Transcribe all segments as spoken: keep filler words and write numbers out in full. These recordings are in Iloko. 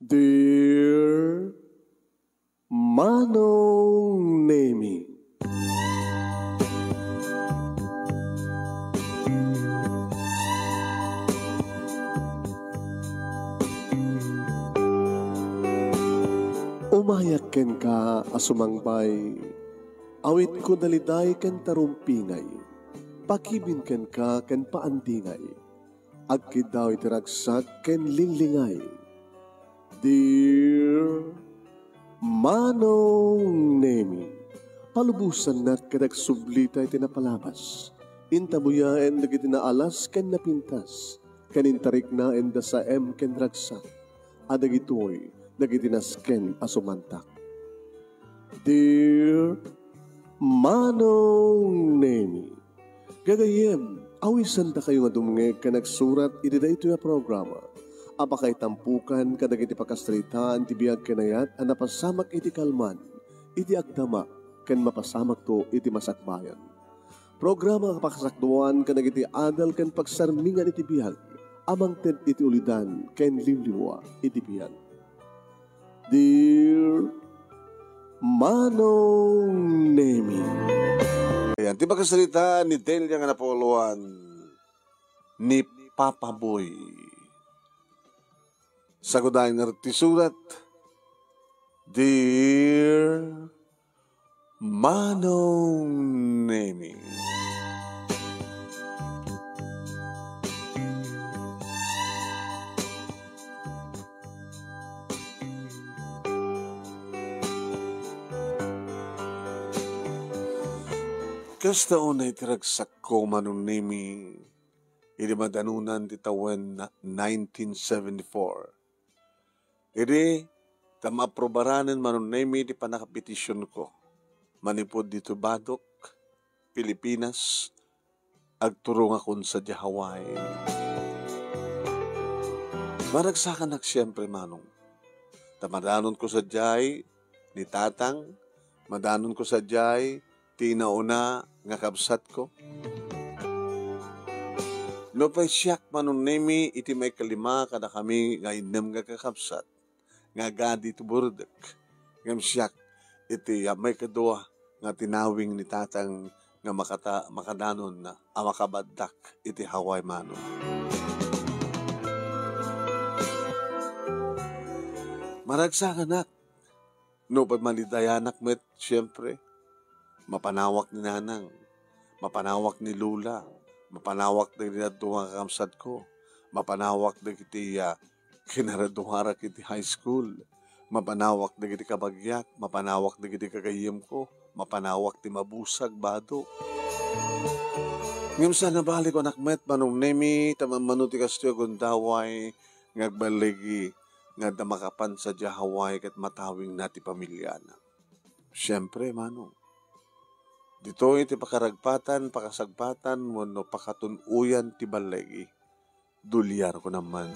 Dear Manong Nemi. Umayak kenka a sumangpay, awitko daliday ken tarumpingay, pakibin kenka ken paandingay. Agkiddaw iti ragsak ken linglingay. Dear Manong Nemi, palubosannak ket agsublita iti napalabas. Intabuyaen dagiti naalas ken napintas, ken intariknaen da saem ken ragsak. A dagitoy dagiti nasken a sumantak. Dear Manong Nemi, gagayyem, awisandakayo nga dumngeg ken agsurat iti daytoy a programa a pakaitampokan kadagiti pakasaritaan ti biag ken ayat a napasamak iti kalman, iti agdama, ken mapasamakto iti masakbayan. Programa a pakasakduan kadagiti adal ken pagsarmingan iti biag a mangted iti ulidan ken liwliwa iti biag. Dear Manong Nemi. Ayan, ti pakasarita ni Delia nga napauluan ni Papa Boy. Sagudayen nga ti surat, Dear Manong Nemi. Kasta unay ti ragsakko, Manong Nemi, idi madanonan ti tawen na nineteen seventy-four. Idi ta maaprobaranen, Manong Nemi, ti pannakapetisionko manipud ditoy Badoc, Pilipinas, agturongakon sadiay Hawaii. Maragsakanak siempre, Manong. Ta madanonko sadiay ni Tatang, madanonko sadiay ti nauna nga kabsatko. Nupay siak, Manong Nemi, iti maikalima kadakami nga innem nga kakabsat nga agadi iti burdek. Ngem siak iti, ah, maikadua nga tinawing ni Tatang nga makata-, makadanon a makabaddak iti Hawaii, Manong. Maragsakanak. Nupay malidayanak met, siempre, mapanawak ni Nanang, mapanawak ni Lola, mapanawak dagiti dadduma nga kakabsatko, mapanawak dagiti, ah, kinaraduarak iti high school, mapanawak dagiti kabagiak, mapanawak dagiti gagayyemko, mapanawak ti mabusag, Badoc. Ngem saan a bale, kunak met, Manong Nemi, ta mammano ti kastoy a gundaway nga agballigi nga adda makapan sadiay Hawaii ket matawingna ti pamiliana. Siempre, Manong, ditoy ti pakaragpatan, pakasagpatan, wenno pakatun-oyan ti balligi. Duliar ko naman.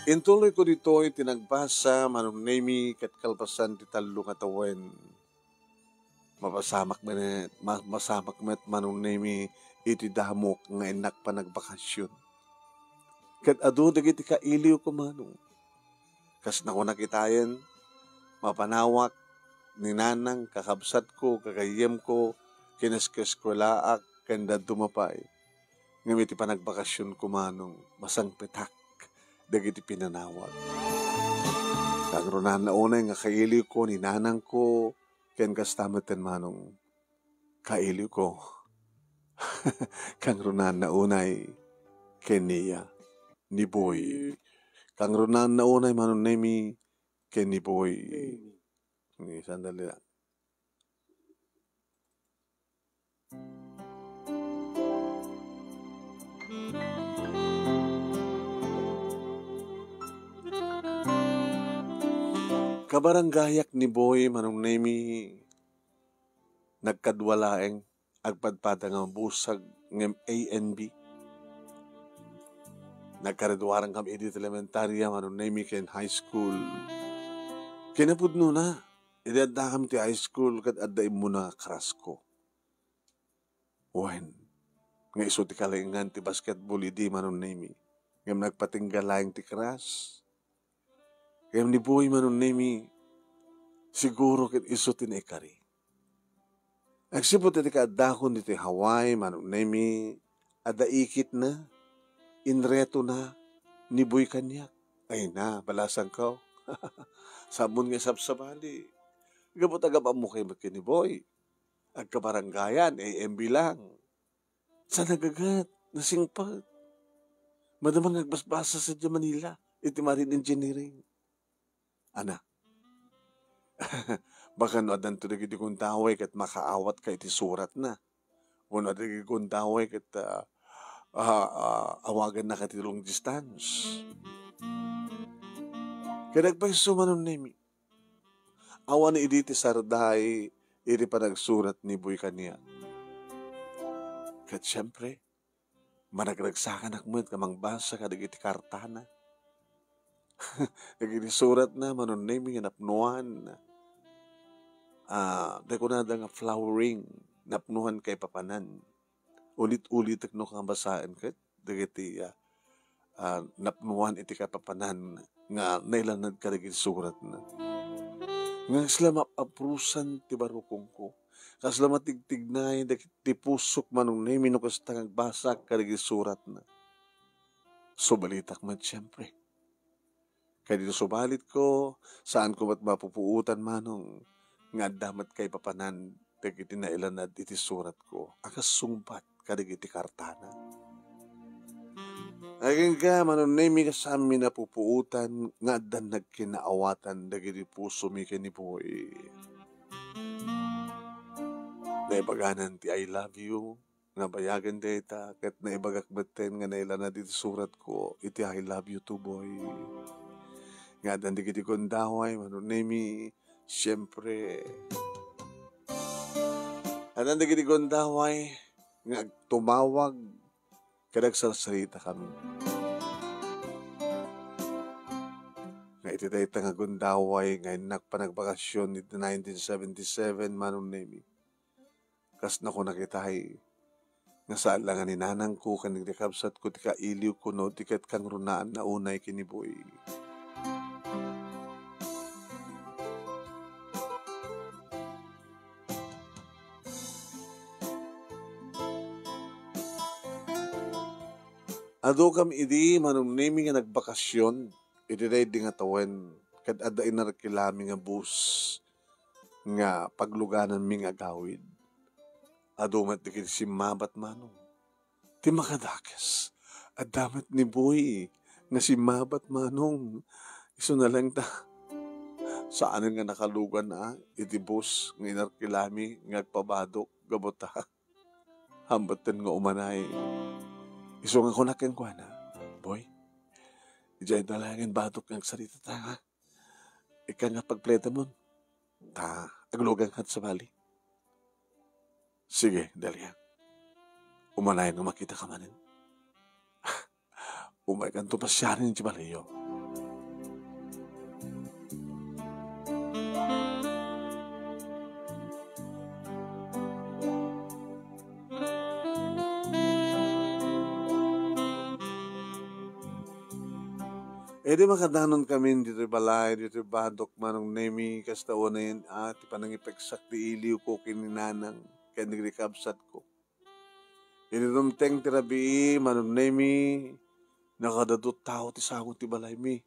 Intuloy ko ditoy ti nagbasa, Manong Nemi, ket kalpasan ti tallo nga tawen. Mapasamak met, ma-, mapasamak met, Manong Nemi, iti damok nga innak panagbakasyon. Ket adu dagiti kailiwko, Manong. Kas nakunak itayen, mapanawak ni Nanang, kakabsatko, gagayyemko, kineskeskuelaak, ken dadduma pay. Ngem iti panagbakasyonko, Manong, masangpetak dagiti pinanawag. Kangrunaan unay nga kailiwko ni Nanangko, ken kasta metten, Manong, kailiwko. Kangrunaan unay ken niya, ni Boy. Kangrunaan unay, Manong Nemi, ken ni Boy. Ni, sandali lang. Kabaranggayak ni Boy, Manong Nemi, nagkadua laeng, agpadpada nga mabusag ngem A and B. Nagkaraduaran kami idi elementarya, Manong Nemi, ken high school. Kinapudnona, Idi addakami ti high school, ket adda immuna nga crush ko. Wen, nga isu ti kalingan ti basketball idi, Manong Nemi. Ngem nagpatingga laeng ti crush. Ngem ni Boy, Manong Nemi, siguro ket isu ti naikari. Agsipud iti kaaddakon ditoy Hawaii, Manong Nemi, adda ikitna, inretona ni Boy kaniak. Ay na, balasangko. Sammon nga isabsabali. Gapu ta agam-ammok met ken ni Boy. Agkabarangayan, A M B lang. Sa nagagat, nasingpet. Madama nga agbasbasa sadiay Manila, iti marine engineering. Ana, baka no addanto dagiti gundaway ket makaawatka iti suratna. Wenno adda dagiti gundaway ket, ah, ah, ah, awagannaka iti long distance. Ket agpayso, Manong Nemi. Awan idi ti sarday iti panagsurat ni Boy kaniak. Ket siempre, managragsakanak met nga mangbasa kadagiti kartana. Dagiti suratna, Manong Nemi, nga napnoan. Ah, kunada nga flowering, napnoan kaipapanan. Ulit-ulitek no nga basaen ket dagiti, ah, ah, napnoan iti kaipapanan nga nailanad kadagiti suratna. Nga kasla maaprusan ti barukongko. Kasla matigtignay dagiti pusok, Manong Nemi, no kasta nga agbasak kadagiti suratna. Subalitak met, siempre. Ket idi subalitko, saanko met mapupuotan, Manong, nga adda met kaipapanan dagiti nailanad iti suratko a kas sungbat kadagiti kartana. Agingga, Manong Nemi, nga saanmi napupuotan nga addan nagkinaawatan dagiti pusomi ken ni Boy. Naibaganan ti "I love you" nga bayagen dayta, ket naibagak metten nga nailanad iti suratko iti "I love you too, Boy." Nga addan dagiti gundaway, Manong Nemi, siempre. Addan dagiti gundaway nga agtumawag ket agsarsaritakami. Nga iti dayta nga gundaway nga innak panagbakasyon iti nineteen seventy-seven, Manong Nemi. Kas nakunak itay, nga saan la nga ni nanangko ken ni kabsatko ti kailiwko no di ket kangrunaan a unay ken ni Boy. Adu kam idi, Manong Nemi, nga nagbakasyon iti daydi nga tawen, ket adda inarkilami nga bus nga paglugananmi nga agawid. Adu met dagiti simmabat, Manong. Ti makadakes, adda met ni Boy nga simmabat, Manong. Isuna laeng ta, saanen nga nakalugan a iti bus nga inarkilami nga agpabadok gapu ta hambutten nga umanay. Isu nga kunak kenkuana, "Boy, idiay da laengen badok nga agsaritata, ha? Ikkan nga pagpletamon, ta agluganka sabali." "Sige, Delia. Umanayen nga makitaka manen." Umaykanto pasiaren iti balayyo. Idi makadanon kami ditoy balay, ditoy badok, Manong Nemi, kasta unayen a ti panangipeksak ti iliwko ken ni nanang ken dagiti kabsatko. Idi dumteng ti rabii, Manong Nemi, nakadadu tao ti sango ti balaymi.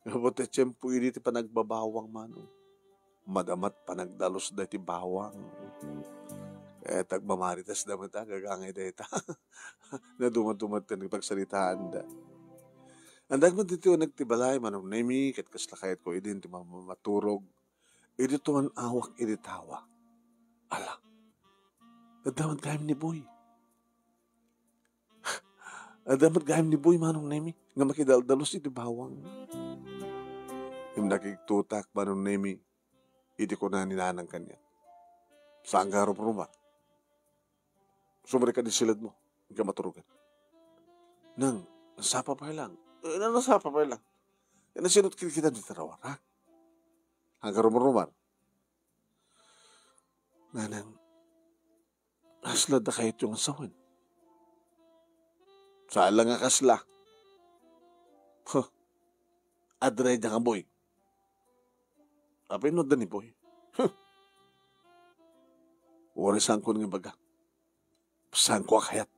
Gapu ta tiempo idi ti panagbabawang, Manong. Madama ti panagdalusda iti bawang. Ket agmamaritasda met a gagangay dayta. Nadumaduma ti pagsaritaanda. Adda met ditoy uneg ti balay, Manong Nemi, ket kasla kayatko idin ti mamamaturog. Idi tuman-awak iti tawa. Ala, adda met gayam ni Boy. Adda met gayam ni Boy, Manong Nemi, nga makidaldalus iti bawang. Ngem nakigtutak, Manong Nemi, idi kuna ni nanang kaniak, "Saanka a rumrumar. Sumrekka iti siledmo, inka maturogen." "Nang, nasapa pay lang." "Eh, na, nasapa pay lang. Eh, nasinot ket kita dita rawar, ha? Saanka a rumrumar." Nanang, kasla dakayatyo nga sawen? Saan la nga kasla. Huh. Adda dayta nga Boy. Apay no adda ni Boy? Huh. Uray saanko nga ibaga. Saanko a kayat.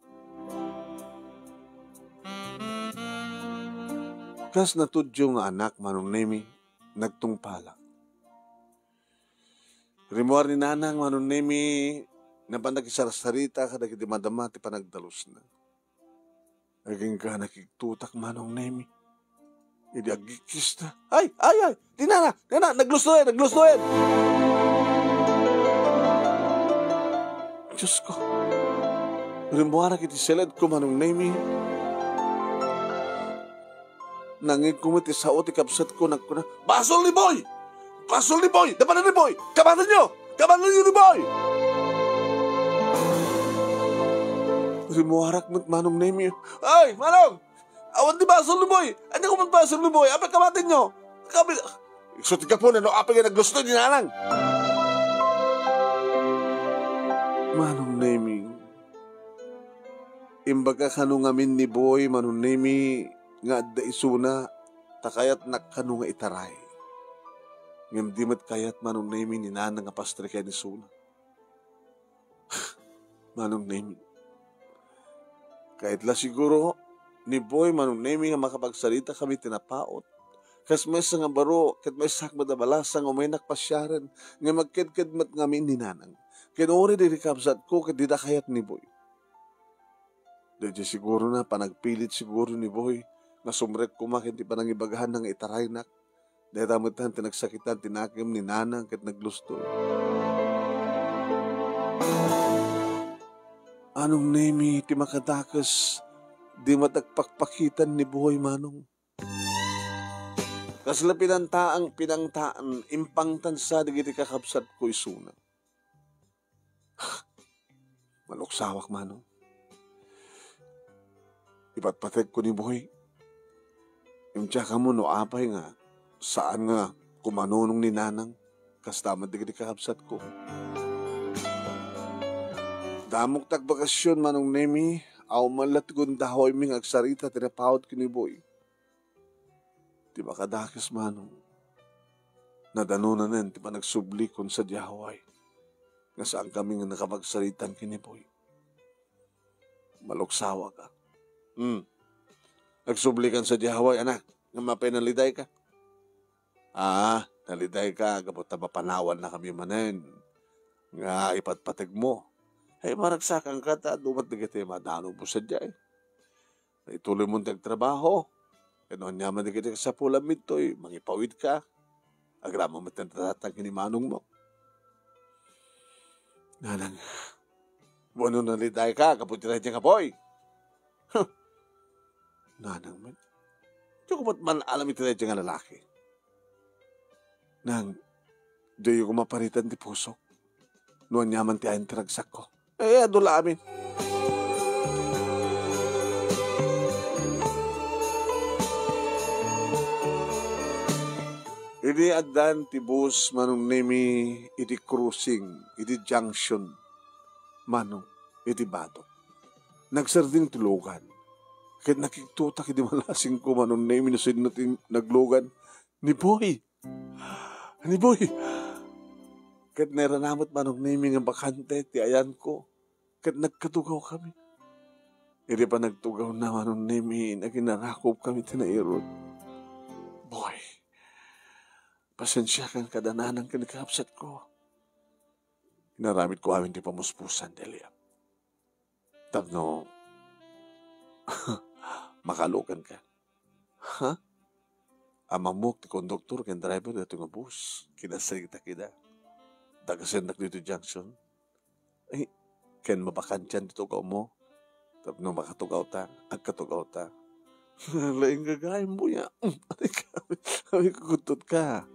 Kas natudyo nga anak, Manong Nemi, nagtungpalak. Rimmuar ni Nanang, Manong Nemi, napan nakisarsarita kadagiti madama ti panagdalusna. Agingga nakigtutak, Manong Nemi. Idi agkikkista. Ay, ay, ay! Di nana, nana, naglustoen, naglustoen! Diosko, rimmuarak iti siledko, Manong Nemi. Nangngegko met ti sao ti kabsatko, nagkuna, "Basol ni Boy! Basol ni Boy! Napanan ni Boy! Kamatenyo! Kamatenyo ni Boy!" Rimmuarak met, Manong Nemi. "Ay, Manong! Awan ti basol ni Boy! Ania koma ti basol ni Boy? Apay kamatenyo? Kami, isu ti gapuna no apay nga naglustoy ni Nanang." Manong Nemi, imbaga kano ngamin ni Boy, Manong Nemi, nga adda isuna, ta kayatnak kano nga itaray. Ngem di met kayat, Manong Nemi, ni Nanang nga pastreken isuna. Manong Nemi, kayat la siguro ni Boy, Manong Nemi, nga makapagsarakami ti napaut. Kas maysa nga baro, ket maysak met a balasang, umaynak pasiaren, ngem agkedked met ngamin ni Nanang. Ken uray dagiti kabsatko, ket dida kayat ni Boy. Daydiay sigurona, panagpilit siguro ni Boy, nga sumrek koma ken ti panangibagana nga itaraynak. Dayta metten ti nagsakitan ti nakem ni Nanang ket naglustoy. Manong Nemi, ti makadakes, di met agpakpakitan ni Boy, Manong. Kasla pinantaang pinangtaan, impangtan sa dagiti kakabsatko isuna. Maluksawak, Manong. Ipatpategko ni Boy. Imtiakam no apay nga saan nga kumanunong ni Nanang, kasta met dagiti kakabsatko. Damok ti agbakasyon, Manong Nemi, awan man la ti gundawaymi nga agsarita ti napaut ken ni Boy. Ti makadakes, Manong, nadanonanen ti panagsublikon sadiay hawaay nga saankami nga nakapagsarita ken ni Boy. Maluksawak a. Hmm. Nagsublikan sadiay hawaay, anak, ngem apay nalidayka? Ah, nalidayka gapu ta mapanawannakami manen nga ipatpategmo. Ay, maragsakanka ta adu met dagiti madanonmo sadiay. Ituloymon ti agtrabaho. Ken no aniaman dagiti kasapulanmi ditoy, mangipawidka. Agraman met ti tatang ken ni manongmo. Nanang, wenno nalidayka gapu iti daydiay nga Boy? Huh. Nanang met. Diak met man alam iti daydiay nga lalaki. Nang, diyo koma paritan ti pusok no aniaman ti ayan ti ragsakko. Eh, adu la amin. Idi addan ti bus, Manong Nemi, iti crossing, iti junction, Manong, iti Batok. Nagsardeng ti lugan. Ket nakigtutak idi malasingko, Manong Nemi, no sino ti naglugan. Ni Boy! Ni Boy! Ket nairana met, Manong Nemi, nga bakante ti ayanko. Ket nagkatugawkami. Idi panagtugawna, Manong Nemi, naginarakopkami ti nairut. Boy, pasensiakan kada nanang ken ni kabsatko. Inaramidko amin ti pamuspusan, Delia. Tapno makalukanka. Ha? Ammoak ti konduktor ken driver daytoy nga bus. Kinasaritak ida. Dagasennak ditoy junction. Ay, ken mabakantian ti tugawmo. Tapno makatugawta, agkatugawta. Laeng gagaymmo ya. Aray ka, aray, kukuttot ka.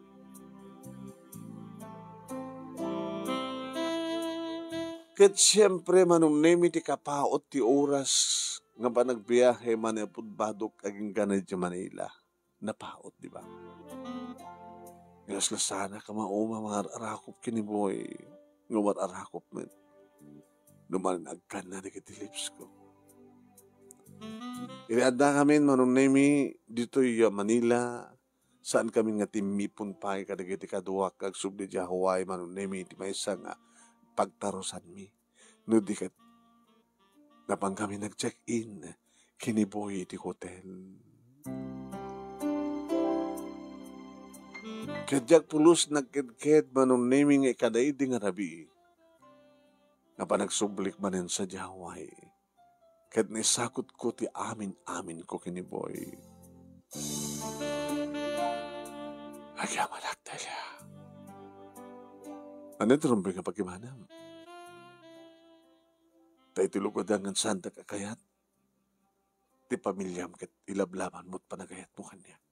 Ket siempre, Manong Nemi, ti kapaut ti oras nga panagbiahe manipud Batok agingga idiay Manila. Napaut, di ba? Ngasla sana ka mauma mangarakop ken ni Boy. nga umar-arakop met. No manen agkanna dagiti lips ko. Idi addakamin, Manong Nemi, ditoy Manila, saan kami nga timmipon pay kadagiti kaduak nga agsubli idiay Hawaii, Manong Nemi, ti maysa nga pagtarusanmi. No di ket, napan kami nag-check-in ken ni Boy iti hotel. Ket diak pulos nagkedked, Manong Nemi, nga ikadaydi nga rabii, napan nagsublik manen sadiay Hawaii. Ket naisagutko ti amin-aminko ken ni Boy. Agyamanak, Delia. Ania ti rumbeng nga pagimanam? Ta iti lugod nga saandak a kayat ti pamiliam ket ilablabanmo ti panagayatmo kaniak.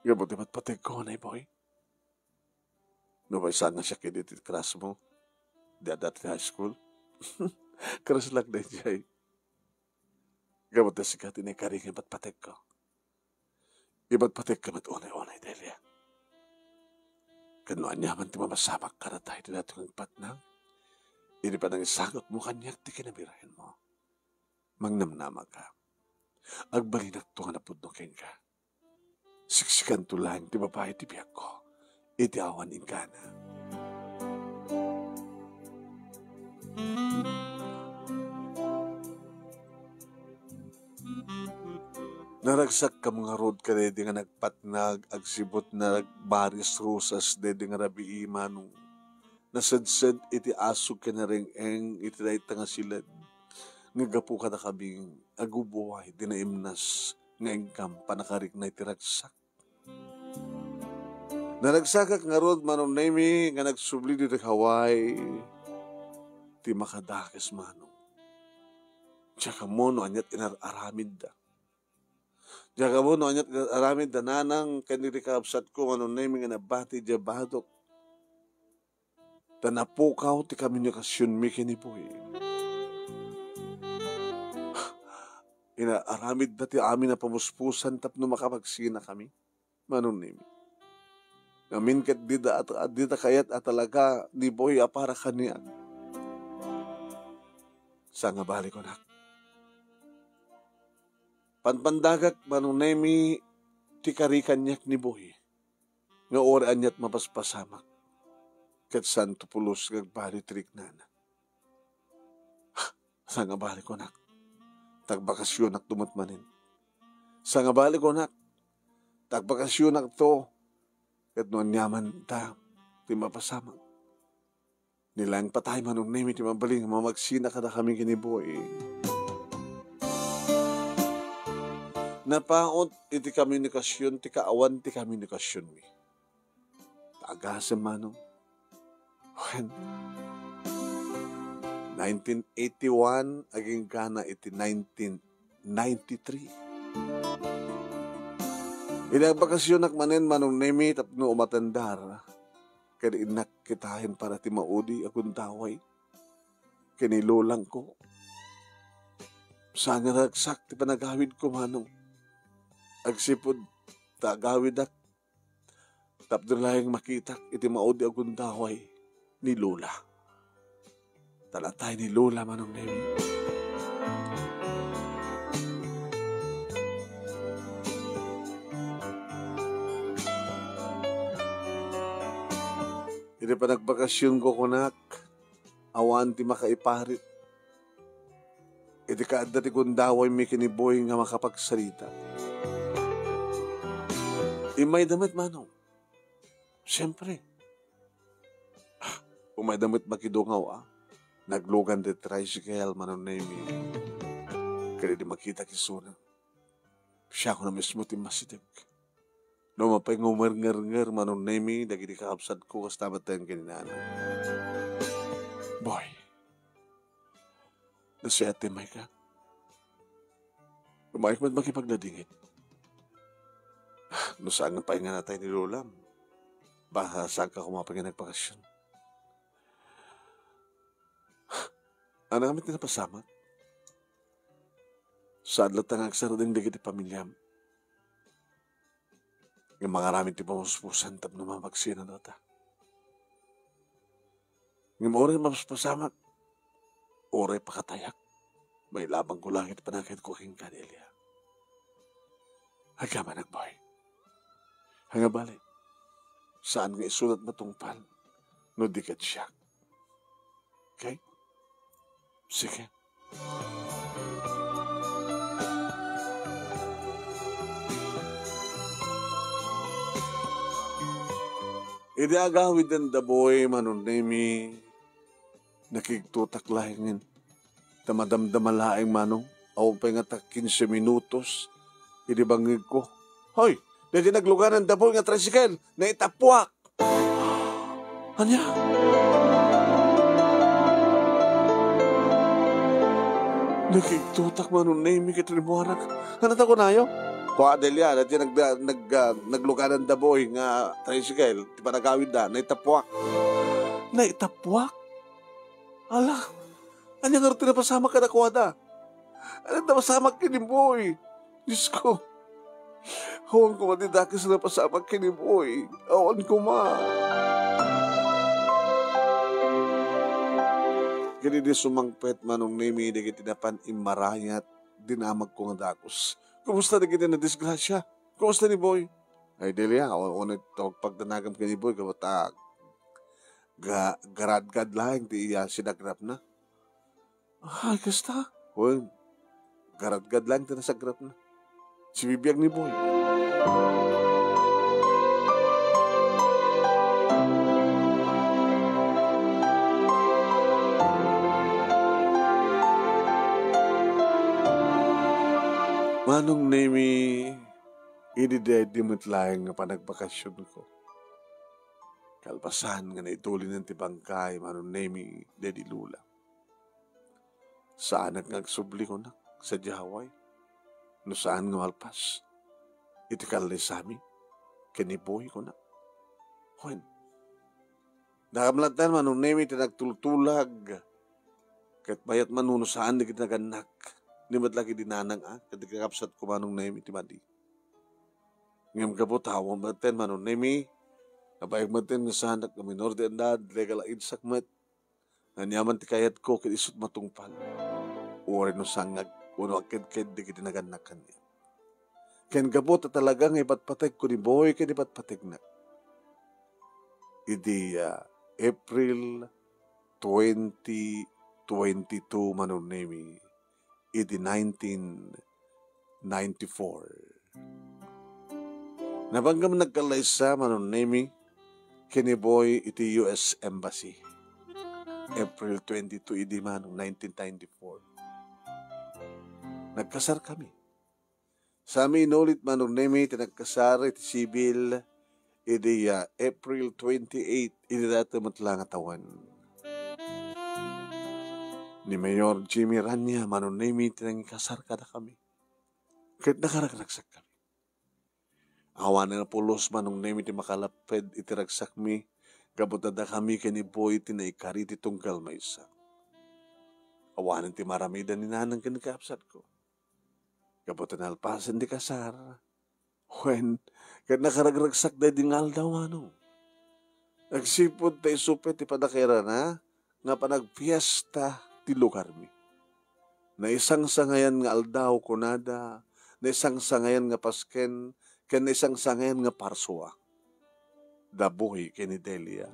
Gapu ti patpategko, Nay Boy. No maysa nga siak idi ti crush mo, di adda ti high school. Crush lang daydiay. Gapu ta sika ti naikari nga ipatpategko. Ipatpategko met unay-unay, Delia. Ket no aniaman ti mapasamak kadata iti daytoy nga agpatnag, idi panangisagutmo kaniak ti kinabirahenmo, mangnamnamaka. Agbalinakto nga napudno kenka. Siksikanto laeng ti babai ti biagko iti awan inggana. Naragsakkam ngarud kadaydi nga nagpatnag agsipud nagbaris rosas daydi nga rabii, Manong. Nasedsed iti asug ken nareng-eng iti dayta nga siled nga gapu kadakami, agubuay ti naimnas nga inggam pannakarikna iti ragsak. Naragsakak ngarud, Manong Nemi, nga nagsubli ditoy Hawaii ti makadakes, Manong. Diak ammo no aniat inar-aramidda. Diak ammo no aniat inar-aramidda, nanang, ken dagiti kakabsatko, Manong Nemi, nga nabati idiay badok. Ta napukaw ti komunikasionmi ken ni Boy. Ina-aramidda ti amin a pamuspusan tapno makapagsinakami, Manong Nemi. Ngamin ket dida at-, dida kayat a talaga ni Boy a para kaniak. Sangabali, kunak. Panpandagak, Manong Nemi, ti kari kaniak ni Boy nga uray aniat mapaspasamak, ket saanto pulos nga agbalin ti riknana. Sangabali, kunak, ta agbakasionakto met manen. Sangabali, kunak, ta agbakasionakto, ket no aniaman ta ti mapasamak. Ni laeng patay, Manong Nemi, ti mabalin nga mamagsina kadakami ken ni Boy. Napaut iti komunikasion ti kaawan ti komunikasionmi. Ta agasem, Manong. Wen, nineteen eighty-one, aginggana iti nineteen ninety-three. Idi agbakasionak manen, Manong Nemi, tapno umatendar, ket innak kitaen para ti maudi a gundaway ken ni lolangko. Saan nga naragsak ti panagawidko, Manong. Agsipud ta agawidak tapno laeng makitak iti maudi a gundaway ni Lola. Ta natay ni Lola, Manong Nemi. Iti panagbakasionko, kunak, awan ti makaiparit iti kaadda ti gundawaymi ken ni Boy nga makapagsarita. Immayda met, Manong. Siempre. Ah, umayda met makidungaw, a. Naglugan ti tricycle, Manong Nemi. Ket idi makitak isuna, siakon a mismo ti masideg. No mapay nga umarngarngar, Manong Nemi, dagiti kakabsatko, kasta met ken ni nanang. Boy, nasiat ti immayka. Umayka met makipagladingit. No saan nga pay nga natay ni Lolam, baka saanka koma pay nga nagbakasyon. Ania met ti napasamak? Saan latta nga agsardeng dagiti pamiliam nga mangaramid ti pamuspusan tapno mamagsina data. Ngem uray mapaspasamak, uray pakatayak, mailabangko laeng iti panagayatko kenka, Delia. Agyamanak, Boy. Ania bale, saan nga isulat matungpal no di ket siak. Okay? Sige. Idi agawiden da Boy, Manong Nemi, nakigtotak laengen. Ta madamdama laeng, Manong, awan pay ngata kinse minutos idi bangngegko. Hoy, daydi nagluganan da Boy nga tricycle, naitapuak. Ania? Nakigtotak, Manong Nemi, ket rimmuarak. Ania ta kunayo? Kua, Delia, daydi nag-, nag-, ah, nagluganan da Boy nga tricycle, ti panagawidda, naitapuak. Naitapuak? Ala, ania ngarud ti napasamak kadakuada? Ania ti napasamak ken ni Boy? Diosko, awan koma ti dakes a napasamak ken ni Boy. Awan koma. Ket idi sumangpet, Manong Nemi, dagiti napan immarayat, dinamagko nga dagus. Kumusta dagiti nadisgrasia? Kumusta ni Boy? Ay, Delia, awan, awan iti pagdanagam ken ni Boy, gapu ta ga-, garadgad laeng ti iya sinagrapna. Ay, kasta? Wen, garadgad laeng ti nasagrapna. Sibibiag ni Boy. Manong Nemi, idi daydi met laeng nga panagbakasionko. Kalpasan nga naitulinen ti bangkay, Manong Nemi, daydi Lola. Saanak nga agsubli, kunak, sadiay Hawaii. No saan nga malpas iti kallaysami ken ni Boy, kunak. Wen, dakam latta, Manong Nemi, ti nagtultulag. Ket mayat man no saan dagiti nagannak. Ni met la ket idi nanang, a, ket di kakabsatko, Manong Nemi, ti madi. Ngem gapu ta awan metten, Manong Nemi, nabayag metten nga saanak nga minor de edad, legal age-ak met. Ania man ti kayatko ket isut' matungpal. Uray no saan nga ag-, wenno agkedked dagiti nagannak kaniak. Ken gapu ta talaga nga ipatpategko ni Boy ken ipatpategnak. Idi, ah, April twenty twenty-two, Manong Nemi, idi nineteen ninety-four. Nabanggam nagkallaysa, Manong Nemi, ken ni Boy iti U S Embassy. April twenty-two idi, Manong, nineteen ninety-four. Nagkasarkami. Sami inulit, Manong Nemi, ti nagkasar iti sibil idi, ah, April twenty-eight, idi dayta met la nga tawen. Ni Mayor Jimmy Rania, Manong Nemi, ti nangikasar kadakami. Ket nakaragragsakami. Awanen a pulos, Manong Nemi, ti makalapped iti ragsakmi, gapu ta dakami ken ni Boy ti naikari ti tunggal maysa. Awanen ti maramiden ni nanang ken ni kakabsatko. Gapu ta nalpasen ti kasar. Wen, ket nakaragragsak daydi nga aldaw, Manong. Agsipud ta isu pay ti panakairana nga panagpiesta ti lugarmi. Naisangsangayan nga aldaw, kunada, naisangsangayan nga pasken, ken naisangsangayan nga Parsua. Da Boy ken ni Delia.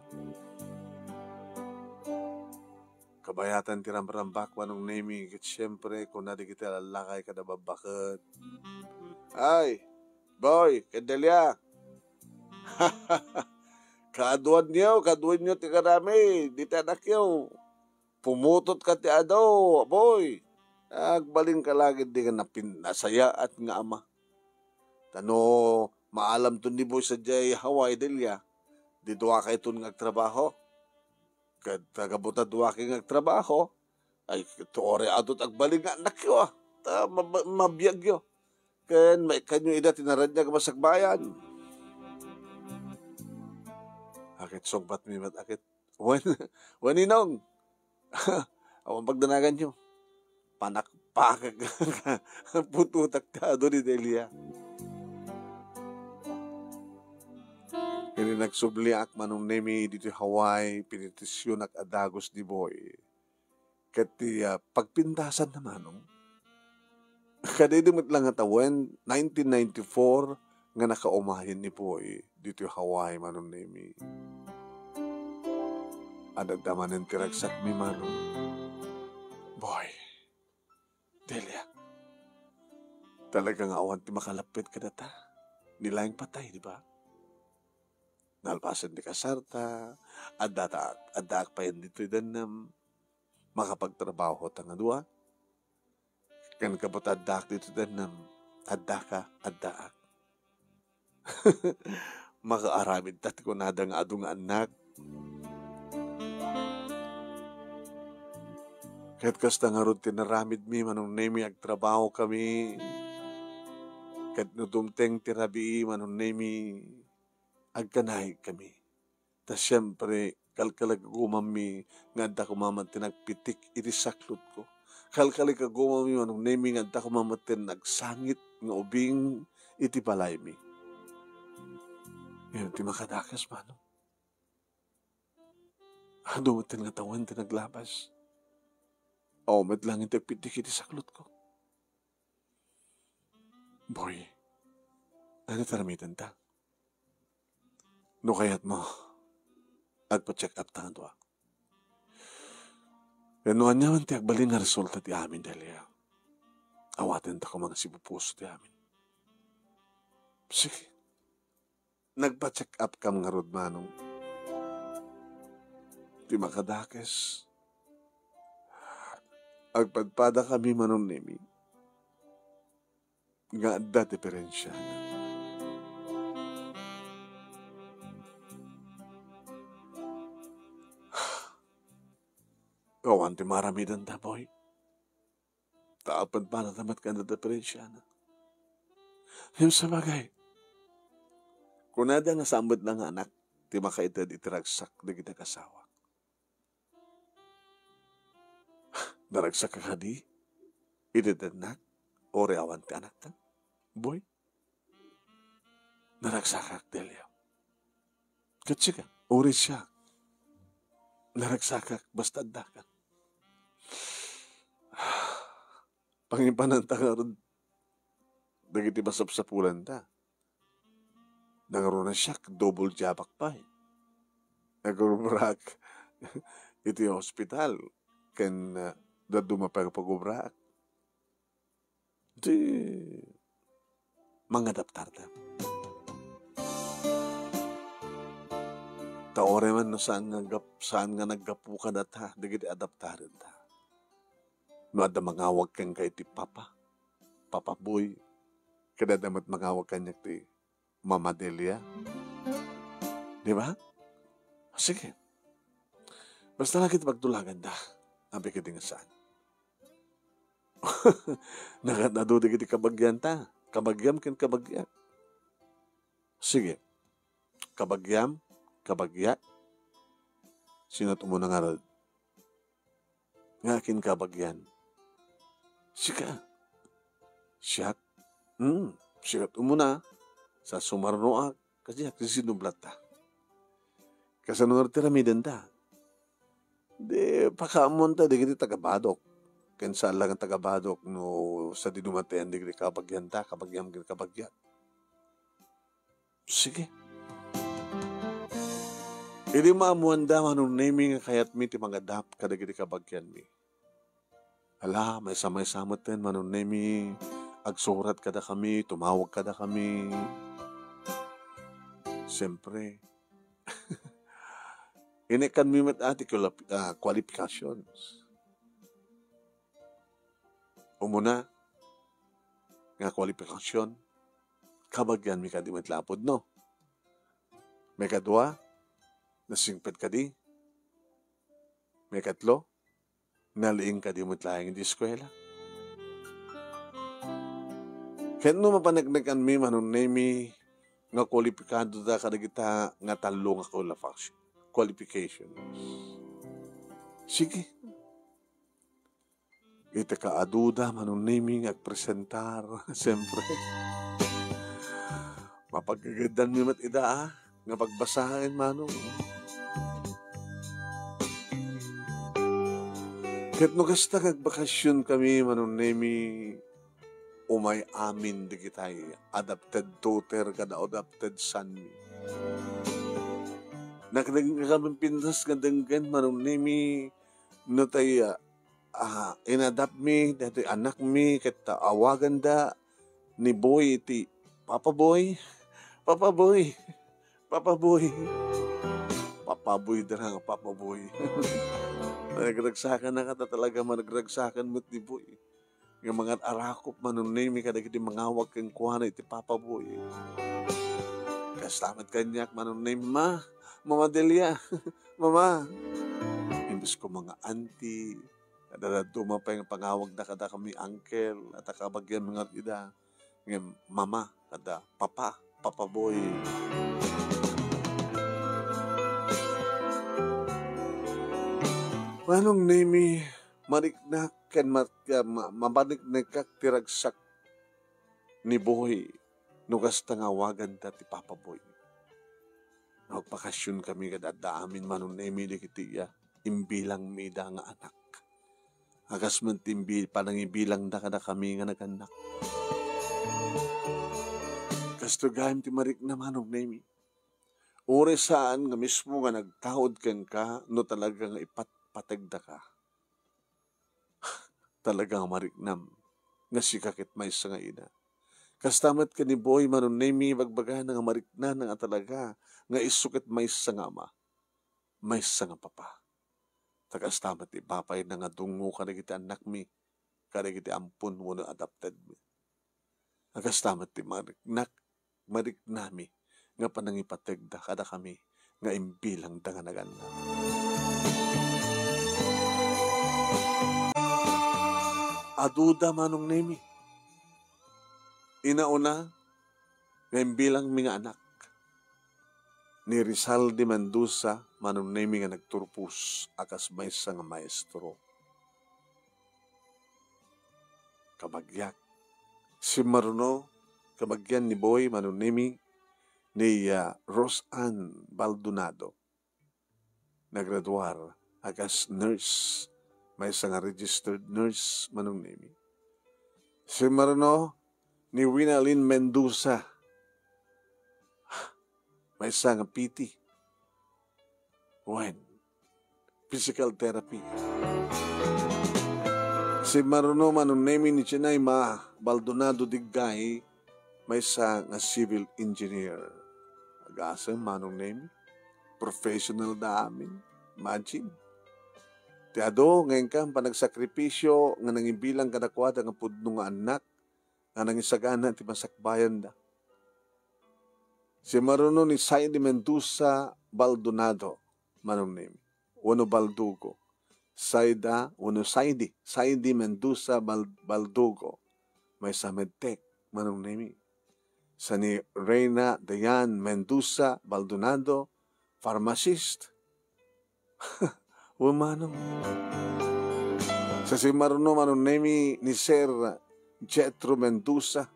Kabayatan ti ramrambak, Manong Nemi, ket siempre, kuna dagiti lallakay kada babbaket. Ay, Boy, ken Delia. Kaaduanyo, kaaduanyo ti karami, dita anakyo. Pumutotka ti adu, Boy. Agbalinka la ket di ka napin-, nasayaat nga ama. Ta no maalamton ni Boy sadiay Hawaii, Delia, di duakayton nga agtrabaho. Ket gapu ta duakay nga agtrabaho, ay, ket uray adut agbalin nga annakyo, a. Ta mab-, mabiagyo. Ken maikkanyo ida ti naraniag a masakbayan. Aket sungbatmi met, aket. Wen, wen, Ninong. Awan pagdanaganyo. Panakpakek. Putotak ti adu ni Delia. Idi nagsubliak, Manong Nemi, ditoy Hawaii, pinitisionak a dagus ni Boy. Ket ti, ah, pagpintasan na, Manong, kadaydi met la nga tawen, nineteen ninety-four, nga nakaumayen ni Boy ditoy Hawaii, Manong Nemi. Adda manen ti ragsakmi, Manong. Boy, Delia, talaga nga awan ti makalapped kadata. Ni laeng patay, di ba? Nalpasen ti kasarta, adda ta, addaak payen ditoy dennem, makapagtrabaho ta nga dua. Ken kabut addaak ditoy dennem, addaka, addaak. Makaaramid ta ti kunada nga adu nga annak. Ket kasta ngarud ti naramidmi, Manong Nemi, agtrabaho kami. Ket no dumteng ti rabii, Manong Nemi, agkanahig kami. Ta siempre, kalkalagagumammi nga adda koma met ti nagpitik iti saklotko. Kalkalagagumammi, Manong Nemi, nga adda koma met ti nagsangit nga ubing iti balaymi. Ngem ti makadakes, Manong, adu met nga tawen ti naglabas. Awan met laeng ti agpitik iti saklotko. Boy, ania ti aramidenta? No kayatmo, agpa-check up ta nga dua. Ken no aniaman ti agbalin nga resulta ti amin, Delia, awatenta koma nga sipupuso ti amin. Sige. Nagpa-check up kam ngarud, Manong. Ti makadakes, agpadpada kami, Manong Nemi, nga adda diperensiana. Awan ti maaramidenta, Boy. Ta apan para ta met nga adda diperensiana. Ngem sabagay, kunada nga saan met la nga anak ti makaited iti ragsak dagiti agasawak. Naragsakka kadi iti dennak, uray awan ti anakta, Boy? Naragsakak, Delia. Ket sika, uray siak, naragsakak basta addaka. Pangipananta ngarud dagiti masapsapulanta. Nangruna siak, double jobak pay. Agurubraak iti hospital ken, ah, dadduma pay a pagubraak. Di mangadaptarta. Ta uray man no saan nga gap-, saan nga naggapu kadata dagiti adaptarenta. No adda mangawag kenka iti papa, Papa Boy, ket adda met mangawag kaniak ti Mama Delia. Di ba? Sige. Basta la ket pagtulaganda. Apay kadi nga saan? Nagad-adu dagiti kabagianta. Kabagiam ken kabagiak. Sige. Kabagiam, kabagiak. Sino ti umuna ngarud nga akin kabagian? Sika. Siak? Hmm, sika ti umuna. Sa sumarnoak, kasiak, sisinublatta. Kasano ngarud ti ramidenta? Di, pakaammonta dagiti taga-Badoc. Ken saan la nga taga-Badoc no sa di dumatayan dagiti kabagianta, kabagiam ken kabagiak. Sige. Idi maammoanda, Manong Nemi, nga kayatmi ti mangadap kadagiti kabagianmi. Ala, maysa-maysa metten, Manong Nemi, agsurat kadakami, tumawag kadakami. Siyempre, inekanmi met a ti qualif-, ah, qualifications. Umuna nga kualipikasyon, kabagianmi kadi met la a pudno. Maikadua, nasingpet kadi. Maikatlo, naliing kadi met laeng iti eskuela. Ket no mapaneknekanmi, Manong Nemi, nga kualipikado ta kadagita nga tallo nga qualifac-, qualifications. Sige. Iti kaaduda, Manong Nemi, nga agpresentar, siyempre. Mapagageddanmi met ida, a. nga pagbasaen, Manong. Ket no kasta nga agbakasion kami, Manong Nemi, umay amin dagitay adopted daughter kada adopted son mi. Nakadeng-, nakadenggen kami pintas nga denggen, Manong Nemi, no tay, ah, ah, inadapt mi, datoy anak mi, ket awaganda ni Boy iti, "Papa Boy, Papa Boy, Papa Boy." Papa Boy dira nga Papa Boy. Nagragsakan na kata talaga, managragsakan met ni Boy. Nga mangat-arakop, Manong Nemi, kadagiti mangawag kenkuana iti Papa Boy. Kasta met kaniak, Manong Nemi, "Ma, Mama Delia, Mama." Imbes ko mga auntie, kada dadduma pay nga pangawagda kadakami uncle, at kabagian nga ida, ngem mama, kada papa, Papa Boy. Manong Nemi, mariknak ken mat-, ah, ma-, mamariknakak ti ragsak ni Boy no kasta nga awaganda ti Papa Boy. No agbakasion kami, kada adda amin, Manong Nemi, dagiti, ah, imbilangmi ida nga anak. A kas met ti imbi-, panangibilangda kadakami nga nagannak. Kastoy gayam ti marikna, Manong Nemi. Uray saan nga mismo nga nagtaud kenka no talaga nga ipatpategdaka. Talaga nga mariknam nga sika ket maysa nga ina. Kasta met ken ni Boy, Manong Nemi, bagbagana nga mariknana nga talaga nga isu ket maysa nga ama, maysa nga papa. Ta kasta met ti ipapayna nga dungngo kadagiti annakmi, kadagiti ampon wenno adopted mi. A kasta met ti mariknak, mariknami nga panangipategda kadakami nga imbilangda nga naganna. Aduda, Manong Nemi. Inauna nga imbilangmi nga anak, ni Rizal de Mendoza, Manong Nemi, nga nagturpos a kas maysa nga maestro. Kabagiak. Simmaruno, kabagian ni Boy, Manong Nemi, ni, ah, Rose Ann Baldonado. Nagraduar a kas nurse, maysa nga registered nurse, Manong Nemi. Simmaruno ni Winalyn Mendoza, maysa nga P T. Wen, physical therapy. Simmaruno, Manong Nemi, ni Jemima Baldonado Diggay, maysa nga civil engineer. Agasem, Manong Nemi, professional da amin. Imagine. Ti adu, nga inka panagsakripisio nga nangibilang kadakuada nga pudno nga annak nga nangisagana ti masakbayanda. Simmaruno ni Saidi Mendoza Baldonado, Manong Nemi, wenno Baldugo. Saida wenno Saidi, Saidi Mendoza Bal-, Baldugo, maysa medtech, Manong Nemi. Sa ni Reyna Dayan Mendoza Baldonado, pharmacist. Wen, Manong. Sa simmaruno, Manong Nemi, ni Sir Jethro Mendoza.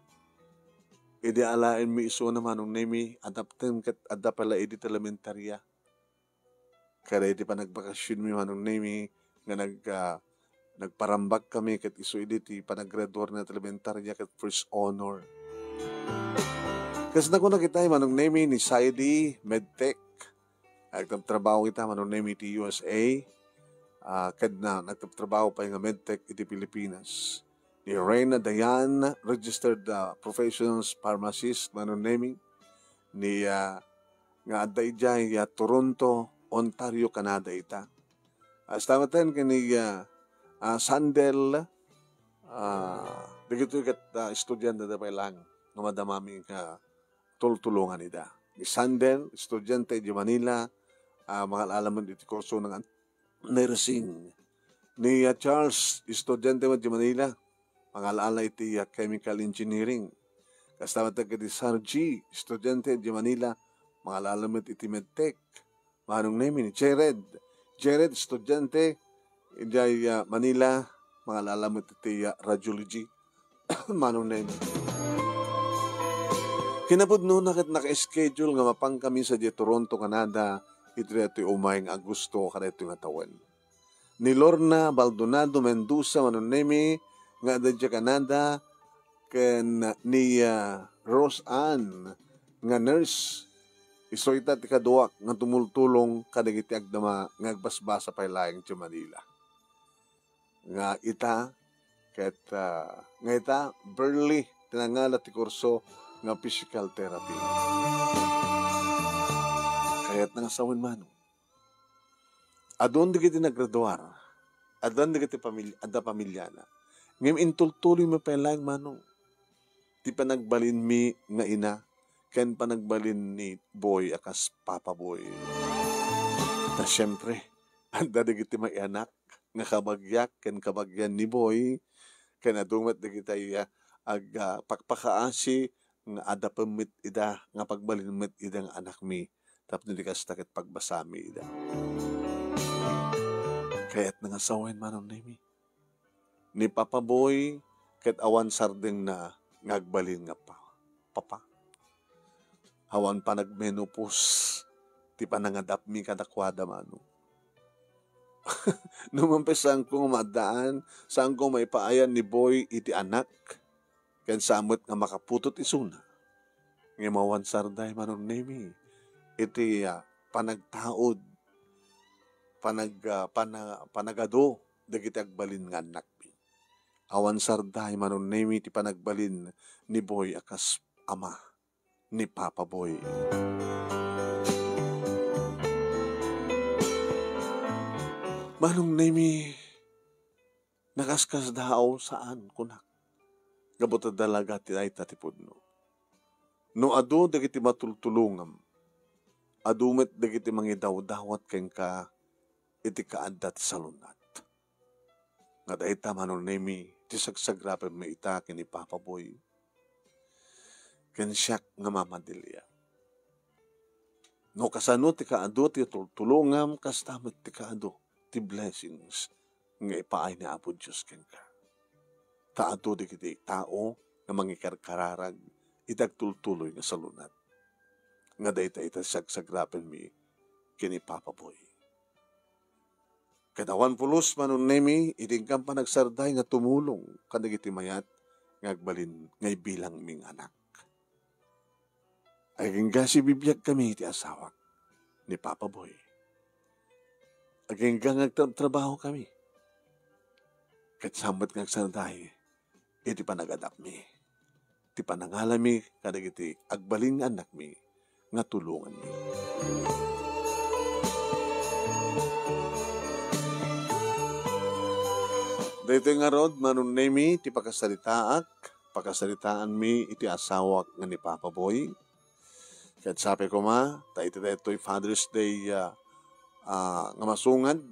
Idi alaenmi isuna, Manong Nemi, adaptem ket adda pay la idi ti elementarya. Kada iti panagbakasionmi, Manong Nemi, nga nag-, ah, nagparambak kami ket isu idi ti panagraduarna ti elementarya ket first honor. Kas nakuna kitay, Manong Nemi, ni Saidi, medtech. Nagtratrabaho ita, Manong Nemi, iti U S A. Ah, ket na, nagtratrabaho pay nga medtech iti Pilipinas. Ni Reyna Dayan, registered, ah, professional pharmacist, Manong Nemi. Ni, ah, nga adda idiay, ah, Toronto, Ontario, Canada ita. Kasta metten ken ni, ah, ah, Sandel, ah, dagitoy ket, ah, estudiante da pay laeng nga madamami nga tultulongan ida. Ni Sandel, estudiante idiay Manila, ah, mangal-ala met iti kurso nga nursing. Ni, ah, Charles, estudiante met idiay Manila, mangal-ala iti, ah, chemical engineering. Kasta met ket ni Sarji, estudiante idiay Manila, mangal-ala met iti medtech. Manong Nemi, ni Jared. Jared, estudiante idiay, ah, Manila, mangal-ala met iti, ah, radiology. Manong Nemi. Kinapudnona ket naka-schedule nga mapankami sadiay Toronto, Canada, iti daytoy umay nga Agosto kadaytoy nga tawen. Ni Lorna Baldonado Mendoza, Manong Nemi, nga adda idiay Canada, ken ni, ah, Rose Ann nga nurse. Isu ita ti kaduak nga tumultulong kadagiti agdama nga agbasbasa pay laeng idiay Manila. Nga ita, ket, ah, nga ita, Burley, ti nangala ti kurso nga physical therapy. Kayatna nga sawen, Manong. Adun dagiti nagraduar, addan dagiti pamil-, adda pamiliana. Ngem intultuloymi pay laeng, Manong, ti panagbalinmi nga ina ken panagbalin ni Boy a kas Papa Boy. Ta siempre, adda dagiti maianak nga kabagiak ken kabagian ni Boy, ken adu met dagiti, ah, ag-, ah, pakpakaasi nga adapem met ida, nga pagbalin met ida nga anakmi, tapno di kasta ket pagbasami ida. Kayatna nga sawen, Manong Nemi. Ni Papa Boy ket awan sardengna nga agbalin nga pa-, papa. Awan panagmenopause ti panangadapmi kadakuada, Manong. No man pay saanko nga maaddaan, saanko maipaayan ni Boy iti anak, ken saan met nga makaputot isuna. Ngem awan sarday, Manong Nemi, iti, ah, panagtaud, panag-, ah, pana-, panagadu dagiti agbalin nga annakmi. Awan sarday, Manong Nemi, ti panagbalin ni Boy a kas ama ni Papa Boy. Manong Nemi, nakaskasdaaw saan, kunak. Gapu ta dalaga ti dayta ti pudno. No adu dagiti matultulongam, adu met dagiti mangidawdawat kenka iti kaadda ti salun-at. Nga dayta, Manong Nemi, ti sagsagrapenmi ita ken ni Papa Boy. Ken siak nga mamadilia. No kasano ti kaadu ti tultulongam, kasta met ti kaadu ti blessings nga ipaay ni Apo Dios kenka. Ta adu dagiti tao nga mangikarkararag iti agtultuloy nga salun-at. Nga dayta ita ti sagsagrapenmi ken ni Papa Boy. Ket awan pulos, Manong Nemi, iti inkan panagsarday nga tumulong kadagiti mayat nga agbalin nga ibilangmi nga anak. Agingga sibibiagkami iti asawak ni Papa Boy. Agingga nga agtrabtrabahokami. Ket saan met nga agsarday iti panagadapmi, ti panangalami kadagiti agbalin nga annakmi nga tulonganmi. Daytoy ngarud, Manong Nemi, ti pakasaritaak, pakasaritaanmi iti asawak nga ni Papa Boy. Ket sapay koma, ta iti daytoy Father's Day, ah, ah, nga masungad,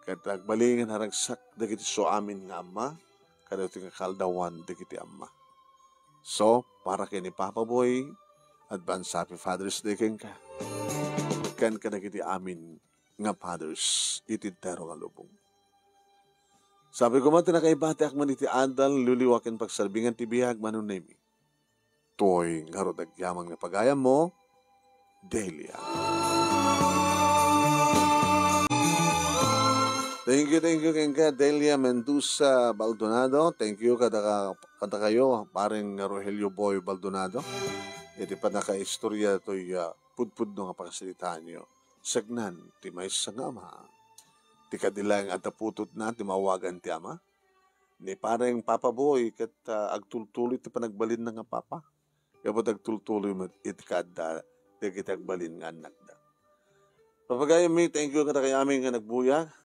ket agbalin nga naragsak dagiti isuamin nga amma, kadagiti nga kaaldawan dagiti amma. So, para ken ni Papa Boy, advance happy Father's Day kenka. Ken kadagiti amin nga fathers iti entero nga lubong. Sapay koma ti nakaibatiak man iti adal, liwliwa ken pagsarbingan ti biag, Manong Nemi. Toy ngarud agyaman nga pagayammo, Delia. Thank you, thank you kenka, Delia Mendoza Baldonado. Thank you kada ka-, kadakayo, pareng Rogelio Boy Baldonado. Iti panakaistorya toy, ah, pudpudno nga pakasaritaanyo. Sagnan ti maysa nga ama. Ti kadi laeng adda putotna ti maawagan ti ama. Ni pareng Papa Boy ket, ah, agtultuloy ti panagbalinna nga papa. Gapu ta agtultuloy met iti kaadda dagiti agbalin nga annakda. Papagayammi, thank you kadakayo amin nga nagbuya.